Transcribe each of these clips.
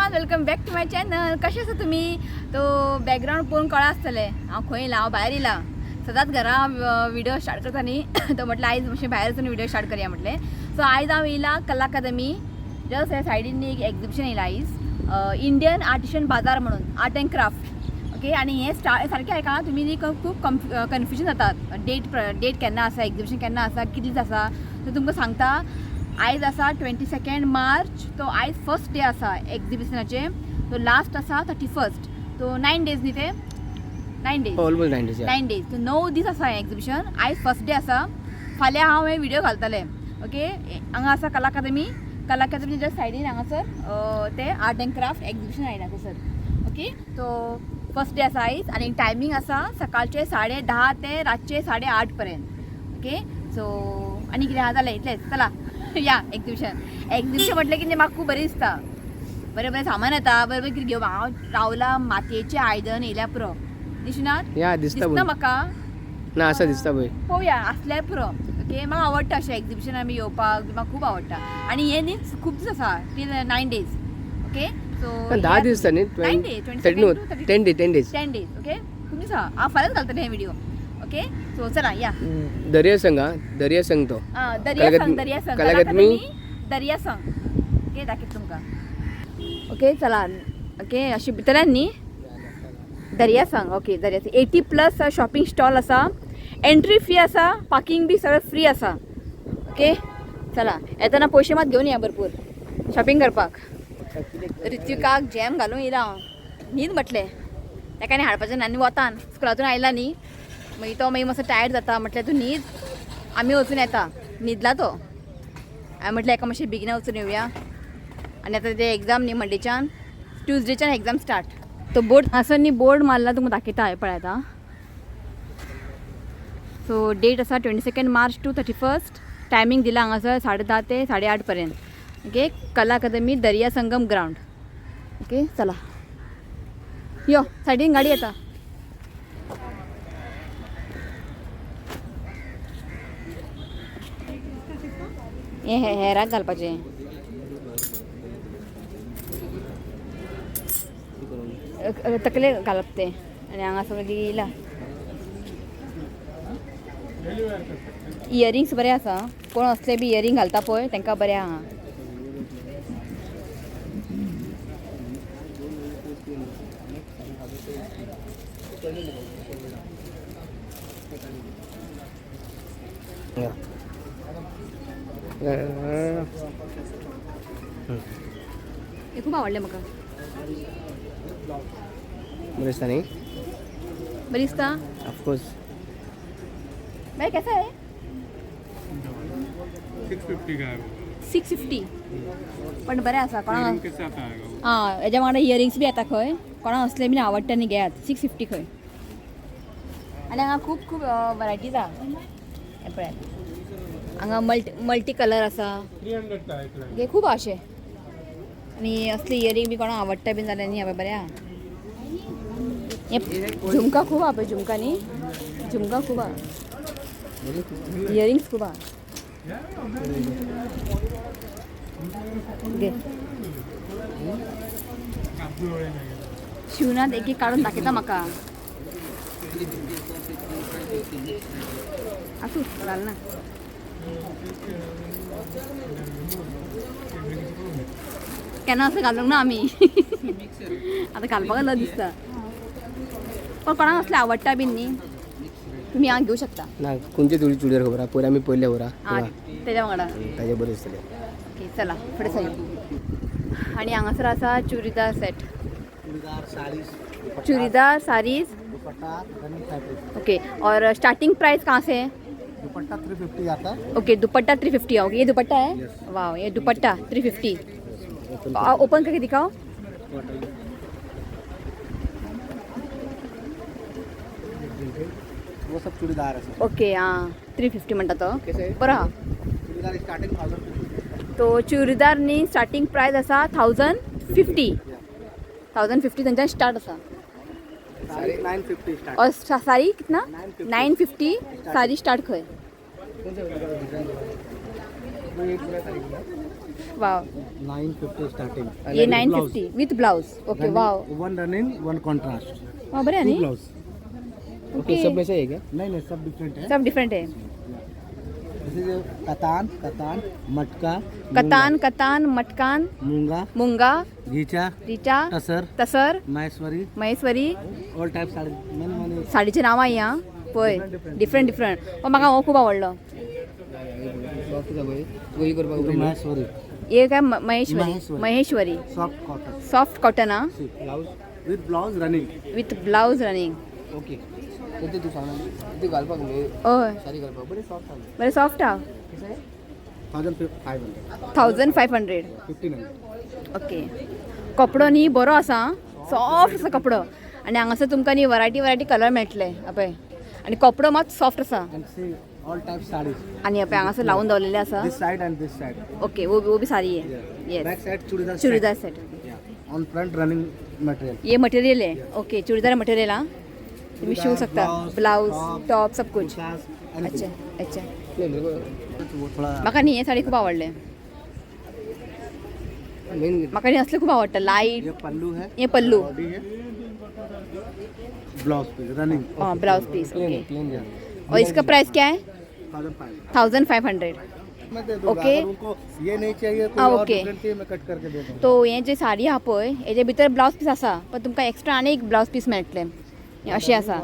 Everyone, welcome back to my channel. कशें आसा तुमी? तो बॅकग्रावंड पळोवन कळा आसतलें हांव खंय येयलां. हांव भायर येयलां. सदांच घरा व्हिडिओ स्टार्ट करता न्ही, तो म्हटलें आयज मातशें भायर वचून व्हिडिओ स्टार्ट करया म्हटलें. सो आयज हांव येयलां कला अकादमी, जस्ट ह्या सायडीन एक एग्जिबिशन येयलां आयज, इंडियन आर्टिशन बाजार म्हणून, आर्ट अँड क्राफ्ट. ओके, आनी हें स्टार्ट सारकें आयका तुमी न्ही खूब कन्फ्युजन जातात, डेट डेट केन्ना आसा, एग्जिबिशन केन्ना आसा, कितें दीस आसा. सो तुमकां सांगता, आयज आसा 22 मार्च. तो आयज फर्स्ट डे आसा एग्जिबिशनाचे, तो लास्ट आसा 31. तो 9 डेज न्ही ते? 9 days. Almost 9 days. 9 days, तो 9 दीस आसा हें एग्जिबिशन. आयज फर्स्ट डे आसा, फाल्यां हांव हे व्हिडिओ घालतलें. ओके, हांगा आसा कला अकादमी. कला अकादमीच्या सायडीन हांगासर ते आर्ट अँड क्राफ्ट एग्जिबिशन आयला थंयसर. ओके, तो फर्स्ट डे आसा आयज आनी टायमींग आसा सकाळचे 10:30 ते रातचे 8:30 पर्यंत. ओके, सो आनी कितें आहा जालें इतलेंच. चला या एग्जिबिशन. एग्जिबिशन म्हटलें की म्हाका खूब बरें दिसता, बरें बरें सामान येता, बरें बरें कितें घेवपाक. हांव रावला मातयेचें आयदन येयल्या पुरो, दिसनात? या दिसता. दिसना पळय म्हाका. ना, आसा, दिसता पळय. पळोवया, आसल्यार पुरो. ओके, म्हाका आवडटा अशें एग्जिबिशन आमी येवपाक, म्हाका खूब आवडटा. आनी हें न्ही खूब दीस आसा, टील 9 डेज. ओके, सो 10 दीस दिसता न्ही? 9 days, 30, no, 10 day, 10 days. 10 days. Okay, खूब दीस आहा. हांव फाल्यांच घालतलें हें व्हिडिओ. ओके, सो चला या. दर्या संघ, हा दर्या संघ तो. दर्या संघ, दर्या संघ. कला अकादमी. दर्या संघ. ओके, दाखयता तुमकां. ओके, चला. ओके, अशी भितरल्यान न्ही दर्या संघ. ओके, दर्या संघ 80+ शॉपिंग स्टॉल आसा, एंट्री फ्री आसा, पार्किंग बी सगळें फ्री आसा. ओके, चला, येतना पयशे मात घेवन या भरपूर शॉपिंग करपाक. ऋत्विकाक जॅम घालून येयला हांव, न्हीद म्हटलें ताका आनी हाडपाचें ना. आनी वतान स्कुलातून आयला न्ही, मागीर तो मागीर मातसो टायर्ड जाता. म्हटलें तूं न्हीद, आमी वचून येता. न्हिदला तो. हांवें म्हटलें एका मातशें बेगिना वचून येवया. आनी आतां ते एग्जाम न्ही, मंडेच्यान, ट्युजडेच्यान एग्जाम स्टार्ट. तो बोर्ड आसा न्ही, बोर्ड मारला, तुमकां दाखयता हें पळयात आं. सो डेट आसा 22 मार्च टू 31. टायमींग दिला हांगासर 10:30 ते 8:30 पर्यंत. ओके, कला अकादमी, दर्या संगम ग्रावंड. ओके, चला यो, सायडीन गाडी येता. हे हे हेराक घालपाचें, तकले घालप तें. आनी हांगा सगळें येयला. इयरिंग्स बरे आसा, कोण असले बी इयरिंग घालता पळय तांकां बरें आहा. या. हे खूप आवडले म्हाका. बरें दिसता न्ही? बरी दिसता. ऑफकोर्स. बाई, कैसा है? 650 का है वो. 650, पण बरें आसा कोणाक. इयरिंग के साथ आएगा वो. आं, हेज्या वांगडा इयरिंग्स बी येता खंय. कोणाक असले बीन आवडटा न्ही, घेयात, 650 खंय. आनी हांगा खूब खूब वरायटीज आहा. हें पळयात, हांगा मल्टी मल्टी कलर आसा. 300 का है एक लाइन. हे खूब अशे. आनी असले इयरिंग बी कोणाक आवडटा बीन जाल्यार न्ही, हांवें बरें आहा. हे झुमका खूब आहा पळय, झुमका न्ही, झुमका खूब आहा, इयरिंग्स खूब आहा. घे. शिवनाथ एक एक काडून दाखयता म्हाका. आसूं, जालें ना. केन्ना असं घालूंक ना आमी, आतां घालपाक लज दिसता. पण कोणाक असलें आवडटा बीन न्ही, तुमी हांगा घेवं शकता. ना, खंयचे तुजी चुडीदार खबर आहा? पयर आमी पयले खबर आं, आहा. तेज्या वांगडा. ताजे बरें दिसतलें. ओके, चला फुडें सरया. आनी हांगासर आसा churidar set. Churidar saris. Churidar saris. Dupatta running fabric. Okay, और स्टार्टिंग प्राइस कहाँ से है? दुपट्टा 350 आता है. ओके, दुपट्टा 350. ओके, ये दुपट्टा है? Yes. वाह, ये दुपट्टा 350. ओपन करके दिखाओ. वो सब चूड़ीदार है सर. ओके, हां, 350 म्हणटा तो. कैसे? बरो आहा. चूड़ीदार स्टार्टिंग 1050. तो चुडीदार न्ही स्टार्टिंग प्रायस आसा 1050, 1050 थंयच्यान स्टार्ट आसा. साड़ी 950 स्टार्ट. और साड़ी कितना? 950. 950 साड़ी स्टार्ट खंय. कौन सा डिजाइन? वो एक बोला साड़ी का. वाव. 950 स्टार्टिंग. ये 950 with blouse. Okay, wow. One running, one contrast. वा, बरें न्ही? ब्लाउज. ओके, सब में से है क्या? नहीं नहीं, सब डिफरेंट है. सब डिफरंट आहे. This is कतान, कतान, मटका. कतान, कतान, मटकान. मूंगा. मुंगा. घीचा. रिचा. टसर. तसर. महेश्वरी. महेश्वरी. ऑल टाइप साड़ी मैंने मैंने साडीचे नांवां ही आं पळय, डिफरंट डिफरंट. पण म्हाका हो खूब आवडलो. सॉफ्ट आसा पळय, तुका ही करपाक बरी न्हू? महेश्वरी. हे काय Maheshwari? Maheshwari. Maheshwari. Soft cotton. Soft cotton आं. Blouse? With blouse running. With blouse running. Okay, तर ते तूं सांग, ते घालपाक न्हू? हय. साडी घालपाक बरी, सॉफ्ट आसा. बरें सॉफ्ट आहा. कशें? 1500. 1500. 1500. ओके, कपडो न्ही बरो आसा, सॉफ्ट आसा कपडो. आनी हांगासर तुमकां न्ही वरायटी वरायटी कलर मेळटले पळय. आनी कपडो मात सॉफ्ट आसा. And see all type saris. आनी पळय, हांगासर लावून दवरलेले आसा. This side and this side. Okay, वो भी सारी है. Back yes. Side churidar. Churidar set. On front running material. ये मटेरियल है. Okay, churidar material. हाँ, तुम्ही शिवू शकता ब्लाउज, टॉप, सब कुछ. अच्छा अच्छा. नाही, मेरे वो थोड़ा म्हाका न्ही हे साडी खूब आवडले. मेन म्हाका न्ही असले खूब आवडटा लायट. ये पल्लू है. हे पल्लू. बॉडी है, ब्लाउज पीस रनिंग. हाँ, ब्लाउज पीस. Plain okay. है, प्लेन. और इसका प्राइस क्या है? 1500. 1500. मैं दे दूंगा. ओके. अगर उनको ये नहीं चाहिए, कोई हाँ, और ओके. डिफरेंट चाहिए, मैं कट करके दे दूंगा. तो हे जे साडी आहा पळय, हेजे भितर ब्लाउज पीस आसा, पण तुमकां एक्स्ट्रा आनी एक ब्लाउज पीस मेळटले. हें अशें आसा.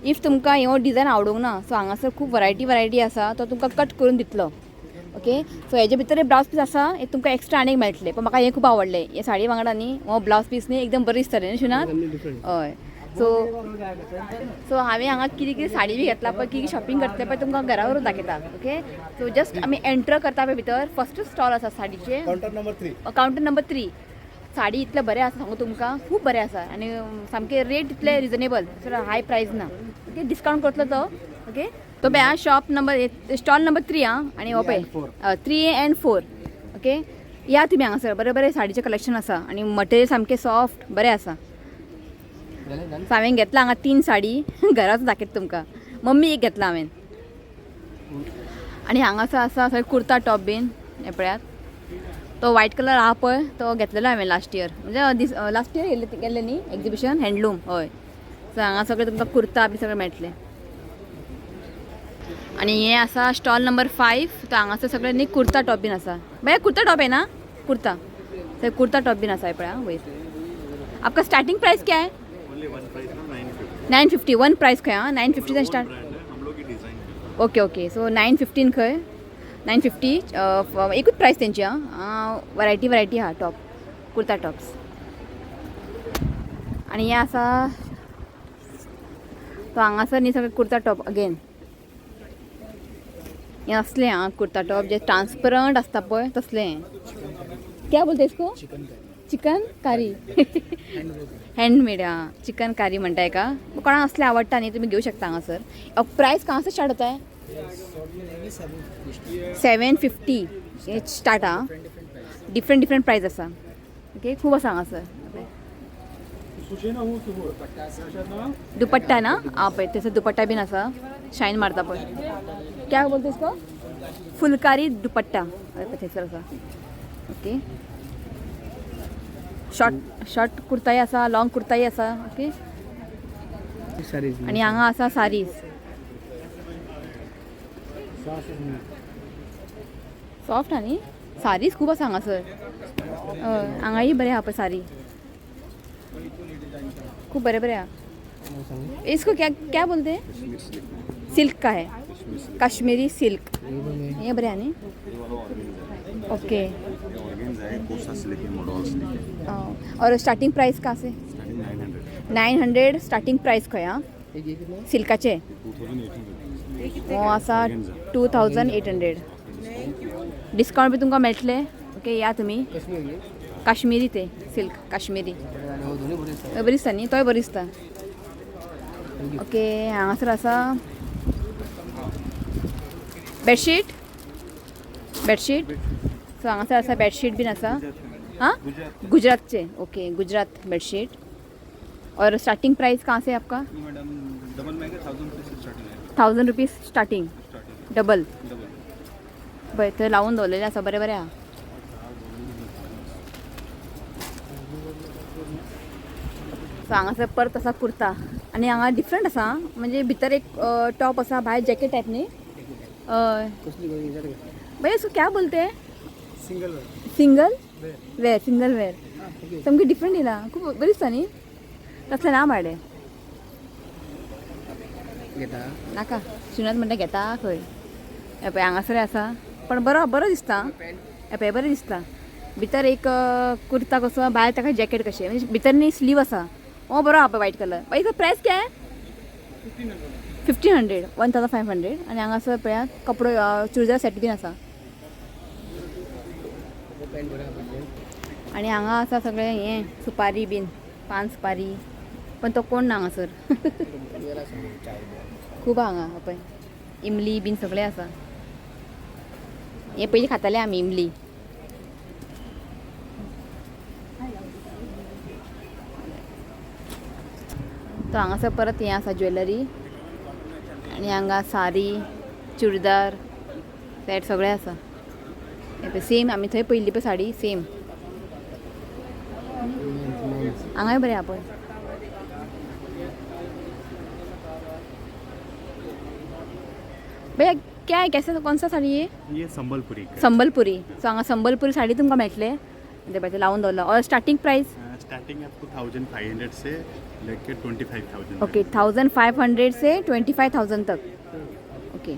If तुमकां ह्यो डिजायन आवडूंक ना, सो हांगासर खूब वरायटी वरायटी आसा, तो तुमकां कट करून दितलो. ओके, सो हेजे भितर ब्लाउज पीस आसा, हे तुमकां एक्स्ट्रा आनी एक मेळटले. पण म्हाका हें खूब आवडलें. हे साडी वांगडा न्ही हो ब्लाउज पीस न्ही एकदम बरी दिसतलें न्ही शिवनाथ? डिफरंट. हय. सो सो हांवें हांगा कितें कितें साडी बी घेतला पळय, कितें शॉपिंग करतलें पळय, तुमकां घरा व्हरून दाखयता. ओके, सो जस्ट आमी एंटर करता पळय भितर, फर्स्ट स्टॉल आसा साडीचें. Counter number 3. Counter number 3. Sari इतलें बरें आसा, सांगू तुमकां, खूब बरें आसा. आनी सामकें रेट इतले रिजनेबल, हाय प्रायस ना. ओके, डिस्कावंट करतलो तो. ओके, तो पळय आं, शॉप नंबर, स्टॉल नंबर 3 आं. आनी हो पळय 3 एंड 4. ओके, या तुमी हांगासर, बरें बरें साडीचें कलेक्शन आसा आनी मटेरियल सामकें सॉफ्ट बरें आसा. जालें, डन. सो हांवें घेतला हांगा 3 साडी. घराच दाखयता तुमकां. मम्मी एक घेतला हांवें. आनी हांगासर आसा सगळे कुर्ता टॉप बीन. हें पळयात, तो व्हायट कलर आहा पळय, तो घेतलेलो हांवें लास्ट इयर, म्हणजे दीस लास्ट इयर गेल्ले गेल्ले न्ही एग्जिबिशन हँडलूम. हय. सो हांगा सगळे तुमकां कुर्ता बी सगळें मेळटलें. आनी हें आसा स्टॉल नंबर 5. तो हांगासर सगळे न्ही कुर्ता टॉप बीन आसा. भैया, कुर्ता टॉप आहे ना? कुर्ता सगळे कुर्ता टॉप बीन आसा. हे पळया वयर. आपका स्टार्टिंग प्राइस क्या है? 950 वन प्राइस खंय आं? 950 start. Okay okay, so 915 खंय, 950 एकूच प्रायस तेंची आं. वरायटी वरायटी आहा टॉप, कुर्ता टॉप्स. आनी हें आसा, तो हांगासर न्ही सगळे कुर्ता टॉप अगेन. हें असलें आं कुर्ता टॉप, जे ट्रान्सपरंट आसता पळय तसलें हें. क्या बोलते इसको? चिकन कारी, हँडमेड. आं, चिकन कारी म्हणटा हेका. कोणाक असलें आवडटा न्ही, तुमी घेवं शकता हांगासर. प्रायस कहाँ से स्टार्ट होता है? 750 हे स्टार्ट आं. डिफरंट डिफरंट प्रायस आसा. ओके, खूब आसा हांगासर. दुपट्टा ना आं, पळय थंयसर दुपट्टा बीन आसा, शायन मारता पळय. क्या बोलते इसको? फुलकारी दुपट्टा. हय, पळय थंयसर आसा. ओके, शॉर्ट शॉर्ट कुर्ताय आसा, लॉंग कुर्ताय आसा. ओके. साडीज. आनी हांगा आसा सारीज. सॉफ्ट आहा न्ही सारीज, खूब आसा हांगासर. हय, हांगाय बरें आहा पळय, सारी खूब बरें बरें आहा. इसको क्या क्या बोलते हैं? सिल्क का है, काश्मीरी सिल्क. हे बरें आहा न्ही? ओके. है, कोसा सिल्क है, मॉडल सिल्क है. और स्टार्टिंग प्राइस कहाँ से? स्टार्टिंग 900. 900 स्टार्टिंग प्राइस खंय आं? एक ये कितना? सिल्काचे. 2800. हो आसा 2800. डिस्कावंट बी तुमकां मेळटले. ओके, या तुमी. काश्मीर ये? काश्मीरी ते सिल्क काश्मीरी. आणि हो दोन्ही बरे दिसतात. हय, बरी दिसता न्ही, तोय बरो दिसता. ओके, हांगासर आसा बेडशीट. बेडशीट, सो हांगासर आसा बेडशीट बीन आसा. हाँ, गुजरातचे. Okay, Gujarat bedsheet. और स्टार्टिंग प्राइस कहाँ से आपका? मैडम, डबल में 1000 रुपीज से स्टार्टिंग है. 1000 rupees starting. Starting. Double. Double. पळय थंय लावून दवरलेलें आसा, बरें बरें आहा. सो हांगासर परत आसा कुर्ता आनी हांगा डिफरंट आसा, म्हणजे भितर एक टॉप आसा, भायर जॅकेट टायप न्ही. हय. कसली गोळी विचार कर. भैया, इसको क्या बोलते हैं? Single wear. Single wear, single wear. Okay. सामकी डिफरंट येयला, खूब बरी दिसता न्ही. तसलें ना भाडे. घेता. नाका, शिवनाथ म्हणटा घेता खंय. हे पळय हांगासर आसा, पण बरो बरो दिसता. हे पळय बरें दिसता. भितर एक कुर्ता कसो, भायर ताका जॅकेट कशें, म्हणजे भितर न्ही स्लीव आसा. हो बरो आहा पळय व्हायट कलर. बाई, हिचो प्रायस काय? 1500, 1500. आनी हांगासर पळयात कपडो, चुडीदार सेट बीन आसा. पॅन्ट बरं आहा. आनी हांगा आसा सगळें हें सुपारी बीन, पान सुपारी, पण तो कोण ना हांगासर. खूब हांगा पळय इमली बीन सगळें आसा. हें पयलीं खाताले आमी इमली. तो हांगासर परत हें आसा ज्वेलरी, आनी हांगा सारी, चुडीदार सेट सगळें आसा. हें पळय सेम आमी थंय पयल्ली पळय साडी सेम. हांगाय बरें आहा पळय. भैया, क्या है, कैसे, कौन सा साडी है? ये संबलपुरी का. संबलपुरी. सो हांगा संबलपुरी साडी तुमकां मेळटले. ते पळय ते लावून दवरला. और स्टार्टिंग प्रायस? स्टार्टिंग आपको 1500 से लेके 25,000. ओके, 1500 से 25,000 तक. ओके,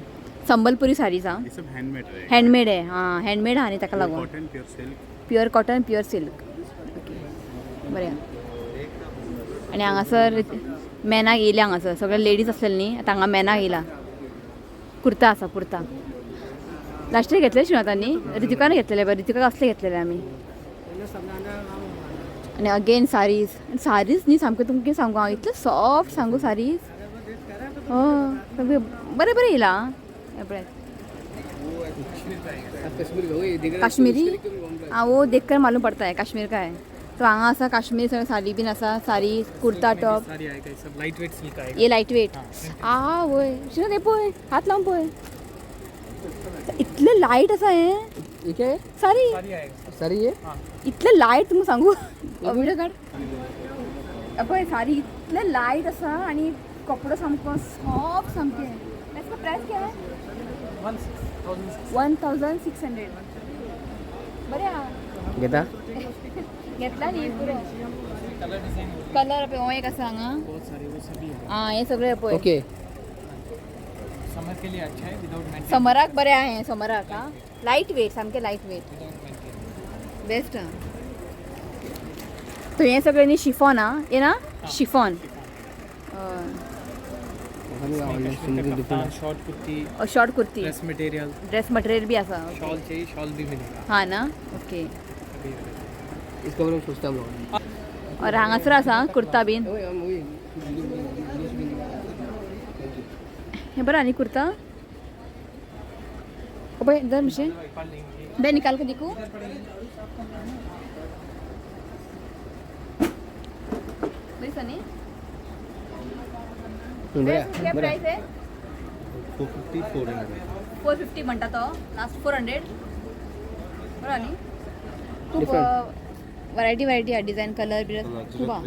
संबलपुरी साडीज आहा. ये सब हैंडमेड रहेगा. हँडमेड आहे. हां, हँडमेड आहा न्ही ताका लागून. Cotton, pure silk. Pure cotton, pure silk. Okay, बरें आहा. आनी हांगासर मेनाक येयल्या, हांगासर सगळे लेडीज आसलेले न्ही, आतां हांगा मेनाक येयला. कुर्ता आसा, कुर्ता लास्ट इयर घेतले शिवनाथांनी, रितिकान घेतलेले बरें. रितिका कसले घेतलेले आमी. आनी अगेन सारीज. सारीज न्ही सामकें तुमकां कितें सांगू हांव, इतलें सॉफ्ट सांगू सारीज. हय, सामकें बरें बरें येयलां. हें पळयात. कश्मीर का वही दिख रहा है. काश्मीरी. हाँ, वो देखकर मालूम पड़ता है कश्मीर का है. तो हांगा आसा काश्मीर सगळें साडी बीन आसा, साडी, कुर्ता, टॉप. सारी आएगा, ये सब लाइट वेट सिल्क आएगा. ये लाईट वेट आ वय. शिव, ते पळय, हात लावन पळय, इतलें लायट आसा हें. ये क्या है? सारी. सारी आएगा. सारी ये. इतलें लायट तुमकां सांगू, व्हिडिओ काड. पळय सारी इतलें लायट आसा आनी कपडो सामको सॉफ्ट सामकें. इसका प्रायस क्या है? 1600. 1600. बरें आहा. घेता. घेतला न्ही पुरो. कलर डिजाइन कलर पळय, हो एक आसा हांगा. बहुत सारे, वो सभी है. आं, हे सगळे पळय. ओके. समर के लिए अच्छा है, विदाउट मेंटेन. समराक बरें आहा हें, समराक. आं, लायट वेट, सामकें light weight. Without maintain. Best आहा. तो हें सगळें न्ही शिफॉन आहा, हे ना chiffon. Kaftan, short kurti. Short kurti. Dress material. Dress material B आसा. शॉल चाहिए, शॉल भी मिलेगा. हां ना, ओके. सभी available. इसका बारे में सोचता हम लोग. और हांगासर आसा कुर्ता बीन. वही हम वही. हे बरं न्ही कुर्ता. ओ पळय, धर मातशें बे, निकाल के दिखू. बरी दिसता न्ही. बरं. क्या बरं. प्राइस आहे? 450, 400. 450 म्हणटा तो, लास्ट 400. बरो न्ही, खूब Different. Variety variety आहा, डिझायन, कलर बिलर खूब आहा.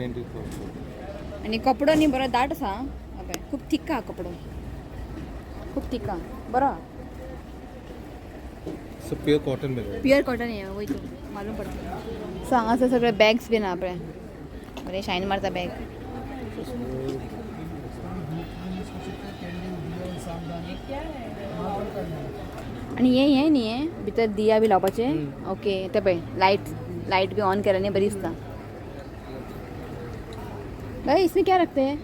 आनी कपडो न्ही बरो दाट आसा. हा पळय, खूब थिक आहा कपडो, खूब थिक आहा, बरो आहा. सब प्योर कॉटन में रहेगा. प्युअर कॉटन हे वय तो मालूम पडटा. सो हांगासर सगळे बॅग्स बीन आहा पळय, बरें शायन मारता बॅग. आनी हें हें न्ही, हें भितर दिया बी लावपाचें. ओके, तें पळय लायट, लायट बी ऑन केला न्ही, बरी दिसता. भाई, इसमें क्या रखते हैं?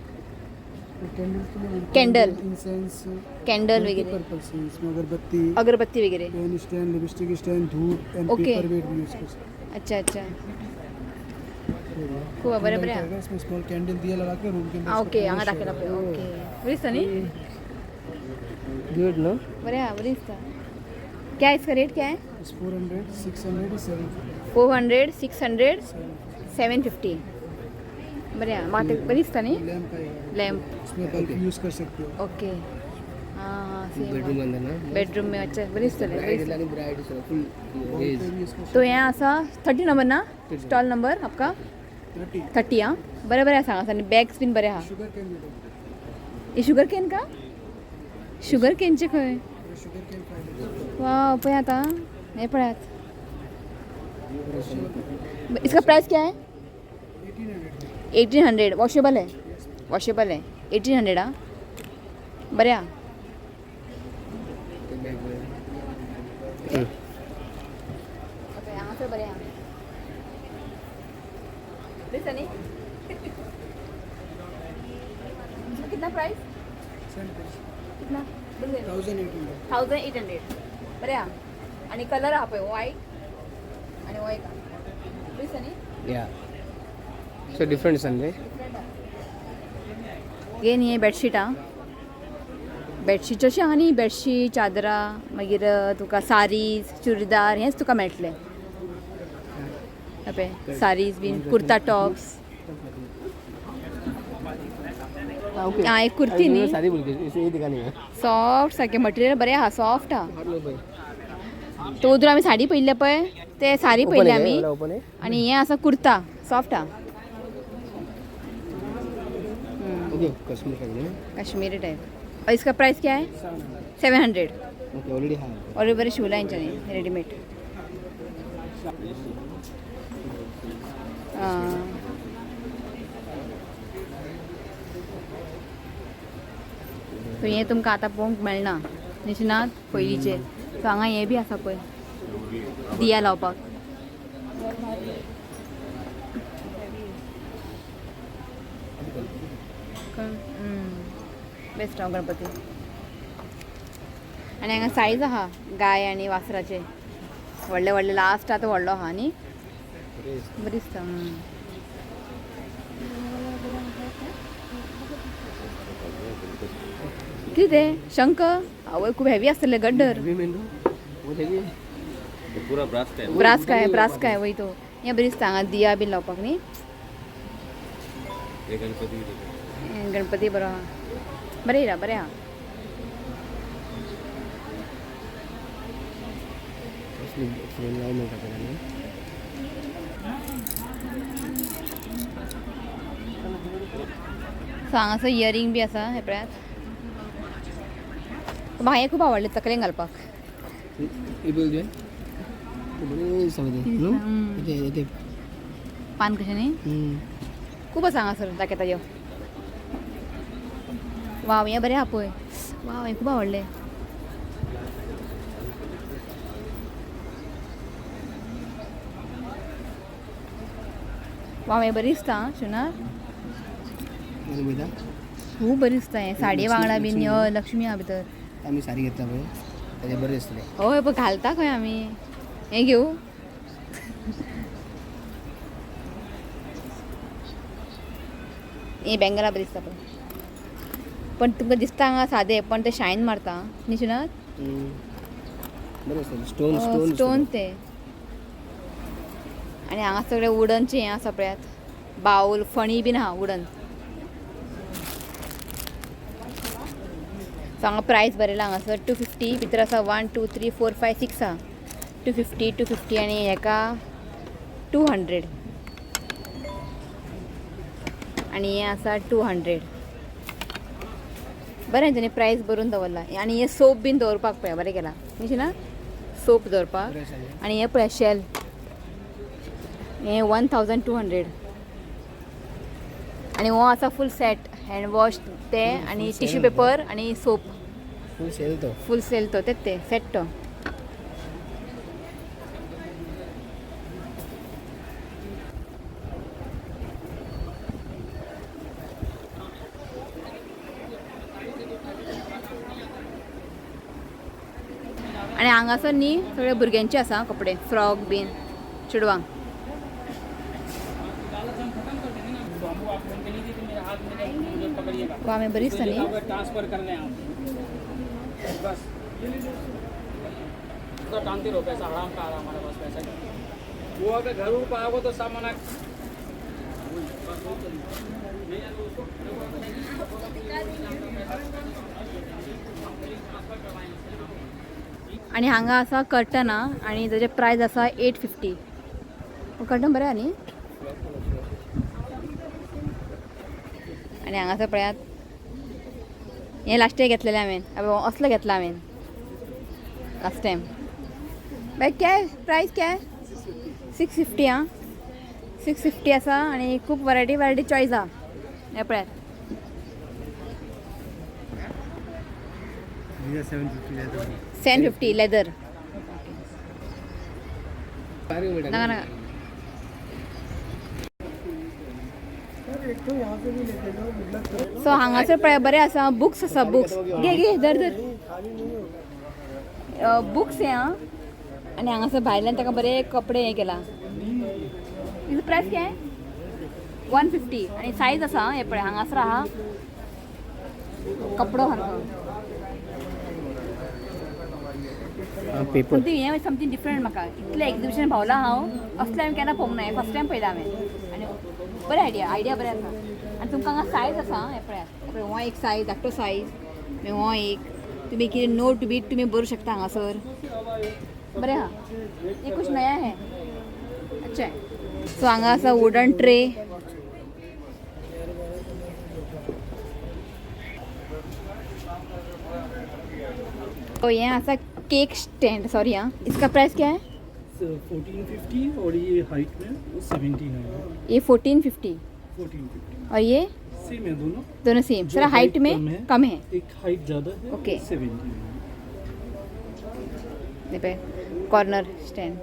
Candle. Incense. Candle वगैरह. पर्पल से इसमें अगरबत्ती. अगरबत्ती वगैरह. पेन स्टैंड, लिपस्टिक स्टैंड, धूप एंड Okay. Paper weight भी यूज कर सकते अच्छा अच्छा हैं. खूब बरें बरें आएगा इसमें, स्मॉल कैंडल दिया लगा के रूम के अंदर. आं, ओके, हांगा दाखयला पळय. ओके, बरी दिसता न्ही. Good no. बरें आहा, बरें दिसता. क्या इसका रेट क्या है? 400, 600, 750. 400, 600, 750. बरें आहा, म्हाका ते बरी दिसता न्ही. लैम्प आएगा. लॅम्प. इसमें बल्ब यूज कर सकते हो. ओके, हां हां, सेम. बेडरूम अंदर ना. बेडरूम में अच्छा बरी दिसतलें, बरी ब्राइट दिसतलें. आणि ब्राइट फुल रेज. यूज कर तो यहाँ आसा 30 नंबर ना स्टॉल नंबर आपका. 30। 30 आं, बरें बरें आसा हांगासर आनी बॅग्स बीन बरें आहा। शुगर केन मिलेगा। हे शुगर केन का? शुगर केनचे खंय? ये शुगर केन 5। वा पळय आतां हें पळयात। इसका प्राइस क्या है? 1800। 1800। वॉशेबल है? वॉशेबल है। 1800 आं, बरें आहा। ते बॅग बरें। ओके हांगासर बरें आहा। दिसता न्ही? इसका कितना प्राइस? Same price. कितना? 1800। 1800। बरें आहा आनी कलर आहा पळय, व्हायट आनी हो एक आहा। दिसता न्ही? या, सो डिफरंट आसा न्ही? हे न्ही, हे बेडशीट आहा। बेडशीट अशें आहा न्ही, बेडशीट, चादरां, मागीर तुका सारीज, चुडीदार हेंच तुका मेळटलें। पळय सारीज बीन, कुर्ता टॉप्स। ओके। आं, एक कुर्ती न्ही? सारी बोल के ये दिखा नहीं है। सॉफ्ट सारकें मटेरियल बरें आहा, सॉफ्ट आहा। हार्ड लो पळय। तो वोदोळ आमी साडी पळयल्ले पळय, ते साडी पळयल्ले आमी। ओपन आहे। आनी हें आसा कुर्ता, सॉफ्ट आहा। ओके, कश्मीर का है। काश्मीरी टाइप। और इसका प्राइस क्या है? 700। ओके, ऑलरेडी हा। और बरें शिवला हेंच्यांनी रेडीमेड। सो हें तुमकां आतां पळोवंक मेळना निशिनात पयलींचे। सो हांगा हें बी आसा पळय, दिया लावपाक। बेस्ट हांव गणपती। आनी हांगा सायज आहा गाय आनी वासराचे, व्हडले व्हडले। लास्ट आतां व्हडलो आहा न्ही, बरें दिसता। कितें तें शंख? आवय, खूब हेवी आसतलें गड्डर। हेवी मेनू वो हेवी। पूरा ब्रास का है। ब्रास काय, ब्रास काय वय तो। हें बरें दिसता हांगा दिया बीन लावपाक न्ही। ये गणपति भी देखो। हें गणपती बरो आहा, बरें येयला, बरें आहा। असली फ्रेम लावून मेळटा पळय न्ही। सो हांगासर इयरींग बी आसा, हें पळयात। म्हाका हें खूब आवडलें तकलेन घालपाक। हे बोल दे, ते बरें दिसता पळय ते न्हू? ते ते पान कशें न्ही? खूब आसा हांगासर, दाखयता यो। वाव, हें बरें आहा पळय। वाव, हें खूब आवडलें। वाव, हें बरें दिसता आं शिवनाथ। बरें पळयता। खूब बरें दिसता हें, साडये वांगडा बीन। हय, लक्ष्मी आहा भितर। आमी साडी घेतला पळय, तेजें बरें दिसतलें। हय, पळय घालता खंय आमी। हें घेवं? हें बँगलां बरें दिसता पळय, पण तुमकां दिसता हांगा सादें, पण तें शायन मारता न्ही शिवनाथ? बरें दिसता, स्टोन स्टोन। स्टोन ते। आनी हांगा सगळे वुडनचे हें आसा पळयात, बावल, फणी बीन आहा वुडन। सो हांगा प्रायस बरयला हांगासर 250। भितर आसा 1 2 3 4 5 6 आहा। 250, 250 आनी हेका 200 आनी हें आसा 200। बरें तेणी प्रायस बरोवन दवरला। आनी हें सोप बीन दवरपाक पळय बरें केलां न्ही ना, सोप दवरपाक। आनी हें पळय शेल, हें 1200। आनी हो आसा फूल सेट, हँड वॉश ते आनी टिश्यू पेपर आनी सोप। फूल सेल तो। फूल सेल तो, तेच ते सेट तो। आनी हांगासर न्ही सगळे भुरग्यांचे आसा कपडे, फ्रॉक बीन चेडवांक। वा, हांवें बरी दिसता न्ही। ट्रांसफर कर लें आप, बस तो टांगते रहो पैसा, आराम का आराम, हमारे पास पैसा वो अगर घर उर पर आओगे तो सब मना। आनी हांगा आसा कर्टन आनी ताजे प्रायस आसा 850। कर्टन बरें आहा न्ही? आनी हांगासर पळयात, हें लास्ट इयर घेतलेलें हांवें. असलो घेतला हांवें लास्ट टायम. बाय, क्या प्रायस क्या है? 650. आं, 650 आसा आनी खूब वरायटी वरायटी चॉयस आहा. हें पळयात. 750 लेदर. नाका नाका. सो हांगासर पळय, बरें आसा. बुक्स आसा, बुक्स घे घे, धर धर. बुक्स हे आं. आनी हांगासर भायल्यान ताका बरे कपडे हे केला. हेजो प्रायस काय? 150. आनी सायज आसा आं, हे पळय, हांगासर आहा कपडो सारको. पेपर. समथींग हें समथींग डिफरंट. म्हाका इतलें एग्जिबिशन भोंवलां हांव, असलें हांवें केन्ना पळोवंक ना. हें फर्स्ट टायम पळयलां हांवें आनी बरें आयडिया, आयडिया बरें आसा. आनी तुमकां हांगा सायज आसा आं, हें पळयात. हें पळय, हो एक सायज, धाकटो सायज, मागीर हो एक. तुमी कितें नोट बीट तुमी बरोवंक शकता हांगासर. बरें आहा. ये कुछ नया है, अच्छा है. सो हांगा आसा वुडन ट्रे. तो ये आसा केक स्टैंड. सॉरी, हाँ, इसका प्राइस क्या है? 1450 और ये हाइट में 17 है. ये 1450. 1450. और ये? सेम है दोनों. दोनों सेम? जो सर, हाइट में कम है. कम है. एक हाइट ज़्यादा है. ओके. 17 है. ये पे कॉर्नर स्टैंड.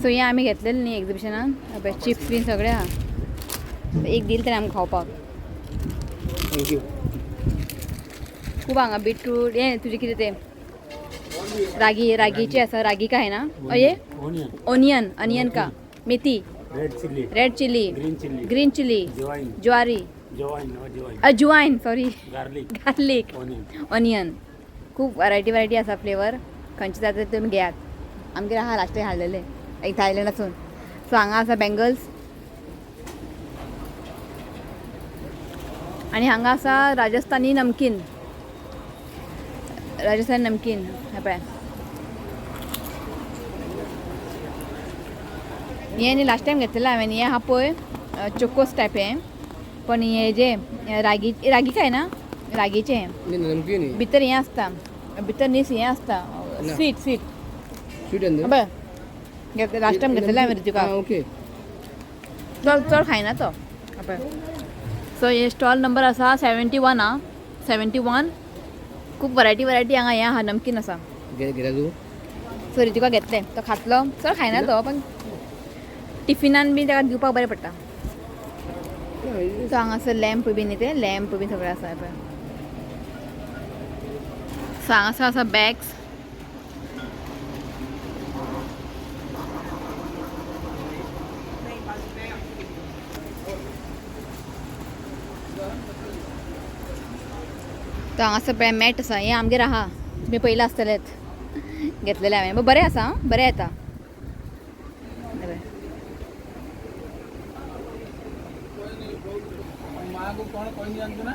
सो हे आमी घेतलेले न्ही एग्जिबिशनान, चिप्स बीन सगळे आहा. एक दिल तरी आमकां खावपाक. Thank you. खूब हांगा बीटरूट, हें तुजें कितें तें रागी, रागीचे आसा. रागी का है ना? और ये ओनियन, अनियन का, मेथी. Red chilli. Red chilli. Green chilli. Green chilli. जवाइन. ज्वारी. जवाइन और जवाइन. अजवाइन, sorry. Garlic. Garlic. Onion. Onion. खूब वरायटी वरायटी आसा. फ्लेवर खंयचे जाता ते तुमी घेयात. आमगेर आहा, लास्टेक हाडलेले एक थायलंडासून. सो हांगा आसा बँगल्स आनी हांगा आसा राजस्थानी नमकीन. राजस्थानी नमकीन हें पळय. हें न्ही लास्ट टायम घेतलेलें हांवें. हें आहा पळय, चोकोस टायप हें. पण हे जे रागी, रागी काय ना, रागीचें हें. नमकीन है. भितर हें आसता, भितर न्ही हें आसता. ना. Sweet sweet. स्वीट अंदर. पळय, घेतले लास्ट टायम घेतलेलें हांवें तुका. ओके. चड चड खायना तो. पळय, सो हे स्टॉल नंबर आसा 71. आं, 71. खूब वरायटी वरायटी हांगा हें आहा, नमकीन आसा. घे घेता तूं? सो रितिका घेतलें, तो खातलो. चड खायना तो, पण टिफिनान बी ताका दिवपाक बरें पडटा. सो हांगासर लॅम्प बी न्ही, ते लॅम्प बी सगळें आसा पळय. सो हांगासर आसा बॅग्स. तो हांगासर पळय, मॅट आसा. हें आमगेर आहा, तुमी पयलां आसतलेच. घेतलेलें हांवें. बरें आसा आं, बरें येता. हें पळय. ମାଆକୁ କ'ଣ କହିନି ଜାଣିଛୁ ନା?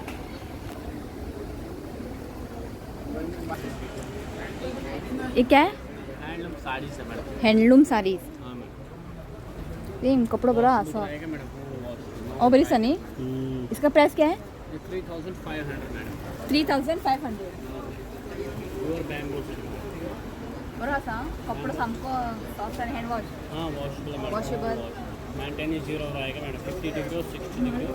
ये क्या है? हैंडलूम साड़ी से मैडम. Handloom sarees. हाँ मैडम. सेम कपडो बरो आसा. आएगा मैडम. ओ, बरी आसा न्ही. इसका प्राइस क्या है? 3500 मैडम. 3500. प्योर बैम्बू से. बरो आसा आं. कपडो सामको सॉफ्ट आनी हँड वॉश. हाँ, washable madam. Washable. Maintenance zero रहेगा मैडम. 50 डिग्री और 60 डिग्री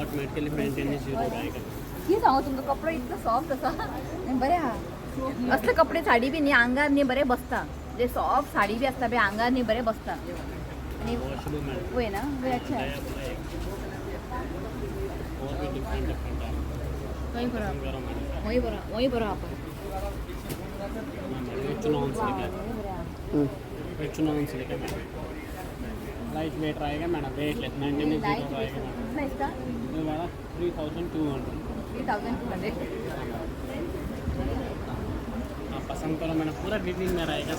ऑटोमेटिकली मेंटेनेंस जीरो रहेगा. कितें सांगू तुमकां, कपडो इतलो सॉफ्ट आसा आनी बरें आहा. असले कपडे, साडी बी न्ही आंगार न्ही बरें बसता. जे सॉफ्ट साडी बी आसता पळय, आंगार न्ही बरें बसता आनी वॉशेबल मैडम. वय ना, वय, अच्छा. नया पूरा एक और भी डिफरेंट डिफरेंट है. वय बरो. करो मैडम. वय बरो, वय बरो आहा पळय. हाँ मैडम, ये चुनाव सिल्क है. ये चुनाव सिल्क है मैडम. लाइट वेट रहेगा madam, weight less, maintenance zero रहेगा मैडम. कितना इसका? ये मैडम, 3200. 3200. आप पसंद करो मैडम, पूरा डिटेल में रहेगा.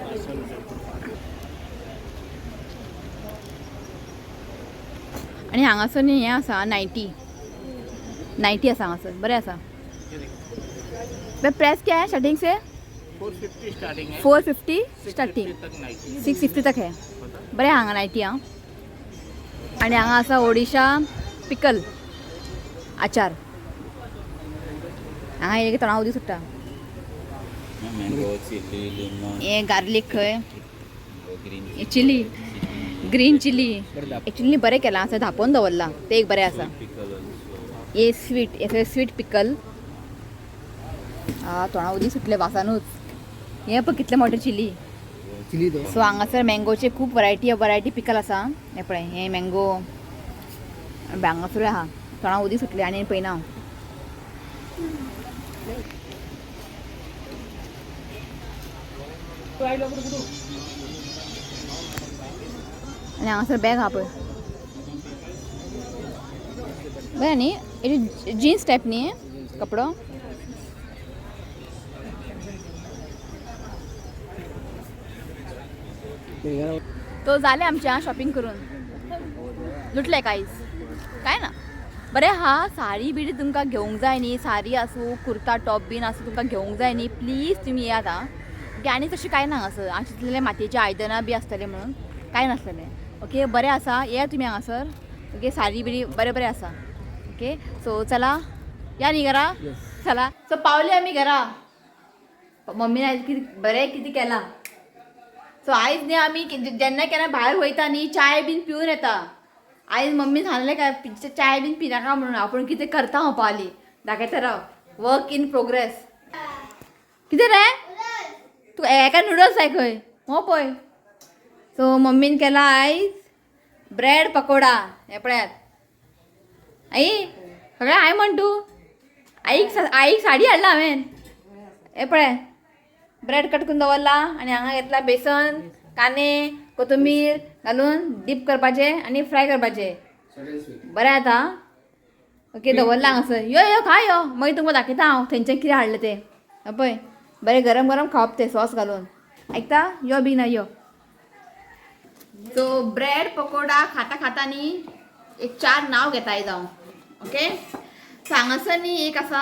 500 रुपये. आनी हांगासर न्ही हें आसा, नायटी. नायटी आसा हांगासर, बरें आसा. प्राइस क्या है स्टार्टिंग से? 450 स्टार्टिंग है। 450 स्टार्टिंग। तक नाइटी। 650 तक है। बरें हांगा नायटी आं। आनी हांगा आसा ओडिशा पिकल आचार। हांगा येयलें की तोंडा उदीक सुट्टा। Mango, chilli, lemon. हे गार्लीक खंय, ग्रीन। हे चिली, ग्रीन चिली। एक्चुअली बरें केलां आसा, धांपोवन दवरलां तें एक बरें आसा। Pickle also. हे स्वीट, हे स्वीट पिकल। आ, तोंडा उदीक सुटलें वासानूच। हें पळय कितलें मोटें चिली। चिली तो। सो हांगासर मँगोचे खूब वरायटी वरायटी पिकल आसा। हें पळय, हें मँगो हांगासरूय आहा। तोंडा उदीक सुटलें आनी पळयना हांव। आनी हांगासर बॅग आहा पळय, बरें न्ही? हेजी जिन्स टायप न्ही कपडो। तो जालें आमचें आं शॉपिंग करून, लुटलें कांयच काय ना। बरें हा, साडी बिडी तुमकां घेवंक जाय न्ही, साडी आसूं कुर्ता टॉप बीन आसूं तुमकां घेवंक जाय न्ही, प्लीज तुमी येयात आं। ओके, आनी तशें कांय ना हांगासर। हांव चिंतलेलें मातयेचीं आयदनां बी आसतलें म्हणून, कांय नासलेलें। ओके, बरें आसा, येया तुमी हांगासर। ओके, साडी बिडी बरें बरें आसा। ओके, सो चला या न्ही घरा, चला। सो पावले आमी घरा। मम्मीन आयज कितें बरें कितें केलां। सो आयज न्ही आमी जेन्ना केन्ना भायर वयता न्ही चाय बीन पिवन येता। आयज मम्मी सांगलें काय चाय बीन पिनाका म्हणून, आपूण कितें करता हांव पावली दाखयता राव। Work in progress. कितें रे तूं एका नुडल्स जाय खंय हो पळय। सो मम्मीन केला आयज ब्रेड पकोडा। हें पळयात आई, सगळें हाय म्हण तूं। आईक आईक साडी हाडला हांवें। हें पळय ब्रेड कट करून दवरला आनी हांगा घेतला बेसन, कांदे, कोथंबीर घालून डीप करपाचें आनी फ्राय करपाचें। बरें जाता। ओके, दवरला हांगासर। यो यो खा यो, मागीर तुमकां दाखयता हांव थंयच्यान कितें हाडलें तें। पळय बरें गरम गरम खावप तें सॉस घालून। आयकता यो बेगीन यो। सो ब्रेड पकोडा खाता खाता न्ही एक चार नांव घेता आयज हांव। ओके, सो हांगासर न्ही एक आसा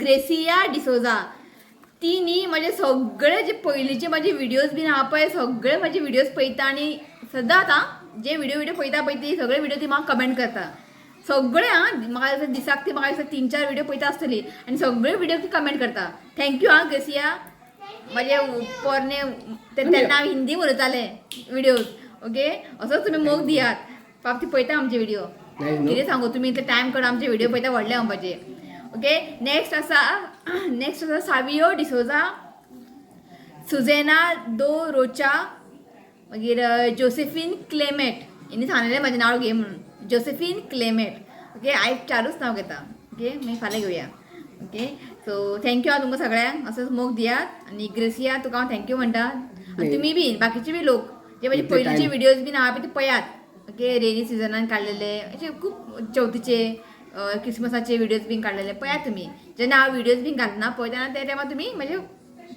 ग्रेसिया डिसोजा। ती न्ही म्हजे सगळे जे पयलींचे म्हाजे व्हिडियोज बीन आहा पळय, सगळे म्हाजे व्हिडियोज पळयता आनी सदांच आं जे व्हिडियो व्हिडियो पळयता पळय ती सगळे व्हिडियो ती म्हाका कमेंट करता सगळे आं। म्हाका दिसता दिसाक ती म्हाका दिसता 3-4 व्हिडियो पळयता आसतली आनी सगळे व्हिडियो ती कमेंट करता। थँक्यू आं ग्रेसिया। म्हजे पोरणे तेन्ना हांव हिंदी उलयतालें व्हिडियोज। ओके, असोच तुमी मोग दियात पाप, ती पळयता आमचे व्हिडियो। कितें सांगू, तुमी इतले टायम काडून आमचे व्हिडियो पळयता, व्हडले म्हणपाचे। ओके, नेक्स्ट आसा, नेक्स्ट आसा सावियो डिसोजा, सुजेना दो रोचा, मागीर जोसेफीन क्लेमेट। हेणी सांगलेलें म्हाजें नांव घे म्हणून, जोसेफीन क्लेमेट। ओके, आयज चारूच नांव घेता। ओके, मागीर फाल्यां घेवया। ओके, सो thank you आं तुमकां सगळ्यांक, असोच मोग दियात। आनी ग्रेसिया तुका हांव thank you म्हणटा। आनी तुमी बीन बाकीचे बी लोक जे म्हाजे पयलींचे व्हिडियोज बीन आहा पळय ते पळयात। ओके, रेनी सिजनान काडलेले अशे खूब चवथीचे क्रिसमसाचे व्हिडियोज बीन काडलेले पळयात तुमी। जेन्ना हांव व्हिडियोज बीन घालना पळय तेन्ना त्या टायमार तुमी म्हजे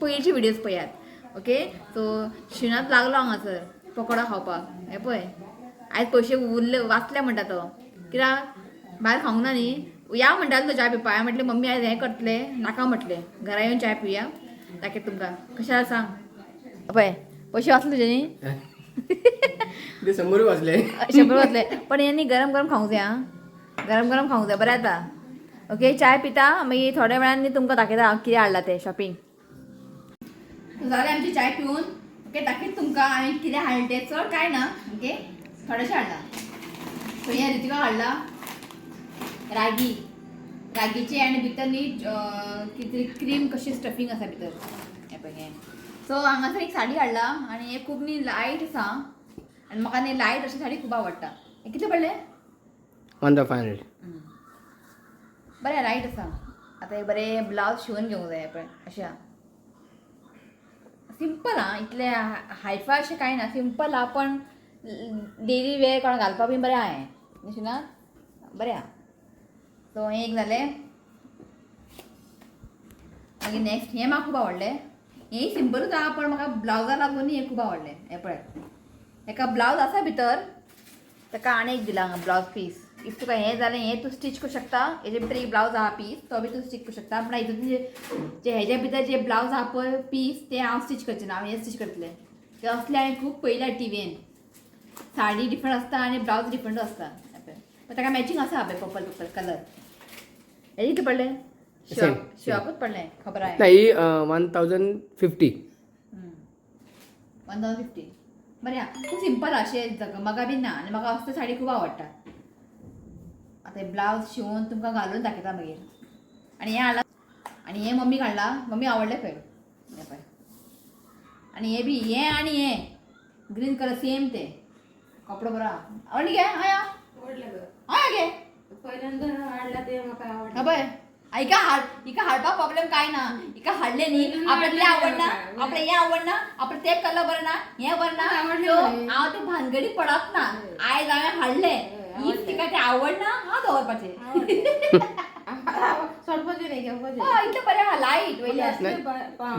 पयलींचे व्हिडियोज पळयात। ओके, सो शिणांत लागलो हांगासर पकोडा खावपाक। हें पळय आयज पयशे उरले वाचले म्हणटा तो, कित्याक भायर खावंक ना न्ही। या म्हणटालो तो च्या पिवपाक, हांवें म्हटलें मम्मी आयज हें करतलें नाका म्हटलें, घरा येवन च्या पिवया। दाखयता तुमकां कशें आसा सांग। पळय पयशे वाचले तुजे न्ही, ते 100 वाजले, 100 वाजले। पण हें न्ही गरम गरम खावंक जाय आं, गरम गरम खावंक जाय, बरें जाता। ओके, चाय पिता, मागीर थोड्या वेळान न्ही तुमकां दाखयता हांव कितें हाडलां तें शॉपिंग। जालें आमची चाय पिवन। ओके, दाखयता तुमकां हांवें कितें हाडलें तें। चड कांय ना, ओके, थोडेशें हाडलां। सो हें रितिका हाडलां रागी, रागीचे आनी भितर न्ही कितें क्रीम कशी स्टफींग आसा भितर। हें पळय हें। सो हांगासर एक साडी हाडला आनी हें खूब न्ही लायट आसा आनी म्हाका न्ही लायट अशी साडी खूब आवडटा। हें कितले पडले? 1500। बरें लायट आसा। आतां हे बरें ब्लावज शिवून घेवंक जाय पळय अशें आहा, सिंपल आं, इतलें हायफाय अशें कांय ना, सिंपल आहा पण डेली वेर कोणाक घालपाक बीन बरें आहा हें, अशें ना बरें आहा। सो हें एक जालें। मागीर नेक्स्ट हें म्हाका खूब आवडलें, हेंय सिंपलूच आहा पण म्हाका ब्लावजा लागून हें खूब आवडलें। हें पळय हेका ब्लावज आसा भितर, ताका आनी एक दिला हांगा ब्लावज पीस। If तुका हें जालें हें तूं स्टिच करूं शकता. हेजे भितर एक ब्लावज आहा पीस, तो बी तूं स्टिच करूं शकता. पूण हितून जे हेज्या भितर जे ब्लावज आहा पळय पीस, ते हांव स्टिच करचें ना, हांव हें स्टिच करतलें. ते असले हांवें खूब पळयल्या टिवीन. साडी डिफरंट आसता आनी ब्लावज डिफरंट आसता. पण ताका मॅचिंग आसा पळय, पर्पल पर्पल कलर. हेजे कितले पडले? Same. शिवाकूच पडले खबर आहे. नाही, 1050. 1050 बरें आहा. खूब सिंपल अशें जगमगा बी ना आनी म्हाका असले साडी खूब आवडटा. आतां ब्लावज शिवून तुमकां घालून दाखयता मागीर. आनी हें हाडलां आनी हें मम्मी हाडलां, मम्मी आवडलें खंय हें पळय. आनी हें बी हें आनी हें ग्रीन कलर सेम ते कपडो बरो आहा. आवडली गे? हय हय गे. पहिल्यांदा हाडला ते म्हाका आवडलं. हा पळय, हिका हाड, हिका हाडपाक प्रॉब्लेम काय ना. हिका हाडले न्ही, आपल्याक तें आवडना, आपल्याक हें आवडना, आपल्याक तें कलर बरें ना, हें बरें ना. आवडलें सो मरे. हांव ते भानगडी पडप ना. आयज हांवें हाडलें, if तिका तें आवडना हांव दवरपाचें. सोडपाचें नाही, घेवपाचें. हय, इतलें बरें आहा लायट वयल्यान.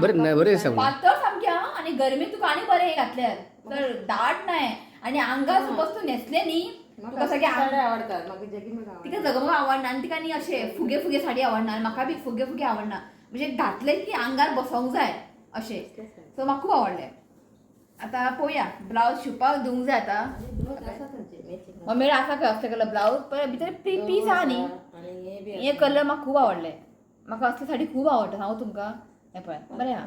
बरें ना, बरें दिसता. पातळ सामकें आहा आनी गरमेन तुका आनी बरें घातल्यार तर दाट नाय आनी आंगार सपोज तूं न्हेसलें न्ही तुका सगळें साड्या आवडतात म्हाका, जॅकेट म्हाका आवडटा. तिका जगमग आवडना आनी तिका न्ही अशें फुगे फुगे साडी आवडना आनी म्हाका बी फुगे फुगे आवडना. म्हणजे घातले की आंगार बसोंक जाय अशें. सो म्हाका खूब आवडलें. आतां पळोवया ब्लावज शिवपाक दिवंक जाय आतां. मम्मी आसा खंय असले कलर ब्लावज, पण भितर पीस आहा न्ही. आनी हे बी हे कलर म्हाका खूब आवडले. म्हाका असली साडी खूब आवडटा, सांगू तुमकां. हें पळय बरें आहा,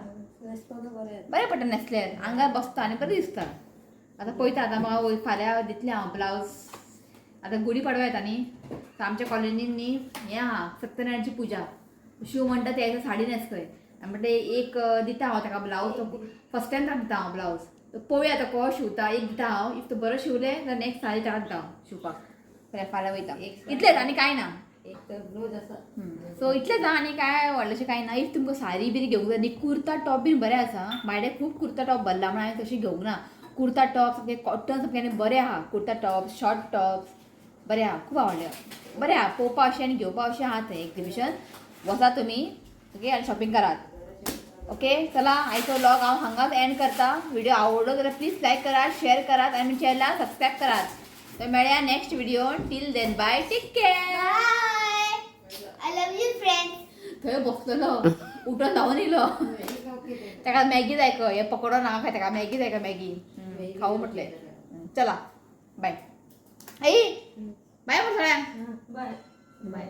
बरें पडटा न्हेसल्यार, आंगार बसता आनी बरें दिसता. आतां पळयता आतां म्हाका फाल्यां दितलें हांव ब्लावज. आतां गुडी पाडवा येता न्ही, तर आमच्या कॉलनीन न्ही हें आहा सत्यनारायणची पुजा. शिव म्हणटा त्या दिसा साडी न्हेस खंय. म्हणटा एक दिता हांव ताका ब्लावज, तो फर्स्ट टायम ताका दिता हांव ब्लावज. पळोवया आतां कसो शिंवता. एक दिता हांव, if तो बरो शिंवलें जाल्यार नेक्स्ट साडी ताका दिता हांव शिंवपाक. फाल्यां वयता. इतलेंच आनी कांय ना. एक तर ब्लाउज आसा. सो इतलेंच आहा आनी काय व्हडलेंशें कांय ना. If तुमकां साडी बी घेवंक जाय न्ही, कुर्ता टॉप बीन बरें आसा. म्हाजे खूब कुर्ता टॉप भरला म्हणून हांवें तशें घेवंक ना. कुर्ता टॉप सामके कॉटन सामके आनी बरें आहा. कुर्ता टॉप, शॉर्ट टॉप्स बरें आहा, खूब आवडलें. बरें आहा पळोवपा अशें आनी घेवपा अशें आहा थंय एक्झिबिशन. वचा तुमी ओके आनी शॉपिंग करात. ओके चला, आयचो व्लॉग हांव हांगाच एंड करता. व्हिडिओ आवडलो जाल्यार प्लीज लायक करात, शेअर करात आनी चॅनलाक सबस्क्रायब करात. तर मेळया next video. Till then bye, take care. I love you friends. थंय बसलेलो उठून धांवन येयलो. ताका मॅगी जाय खंय, हे पकोडो ना खंय, ताका मॅगी जाय खंय, मॅगी खाऊ म्हटलें. चला बाय. आई बाय म्हण सगळ्यांक. बाय बाय.